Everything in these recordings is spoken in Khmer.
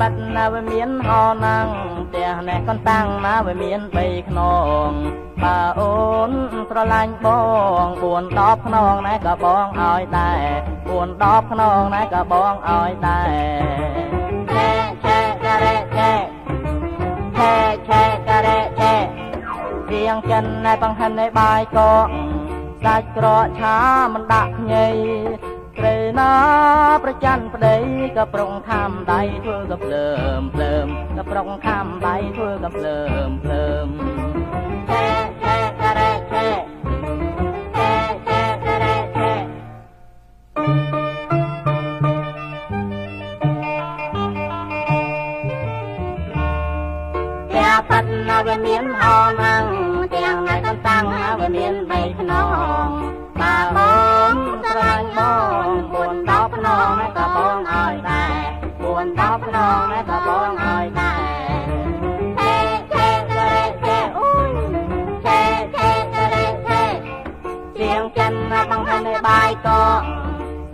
ប៉ាត់ណាវាមានហោណាំងផ្ទះនេះកនតាំងណាវាមាន3ខ្នងបើអូនស្រឡាញ់បង4 10ខ្នងណែក៏បងឲ្យដែរ4 10ខ្នងណែក៏បងឲ្យដែរឆេឆេការ៉េឆេឆេឆេការ៉េឆេរៀងចិនណែបង្ហាញឯបាយកកសាច់ក្រកឆាមិនដាក់ខ្ញីត្រូវណាប្រច័នប្តីក៏ប្រុងខំដៃធ្វើក៏ភ្លើមភ្លើមក៏ប្រុងខំដៃធ្វើក៏ភ្លើមភ្លើមឆេឆេការ៉េឆេឆេឆេការ៉េឆេផ្ទះប៉ាត់ណាវាមានហោណាំងទាំងថ្ងៃកតាំងវាមាន3ខ្នងបើបងស្រឡាញ់បង4 10ខ្នងក៏បងឲ្យដែរ4 10ខ្នងក៏បងឲ្យដែរឆេឆេការ៉េឆេអូយឆេឆេការ៉េឆេជាងចិនបង្ហាញនៅបាយកក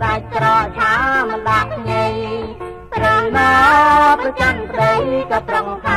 សាច់ក្រកឆាមិនដាក់ខ្ញីត្រូវណាប្រច័នប្តីក៏ប្រងខ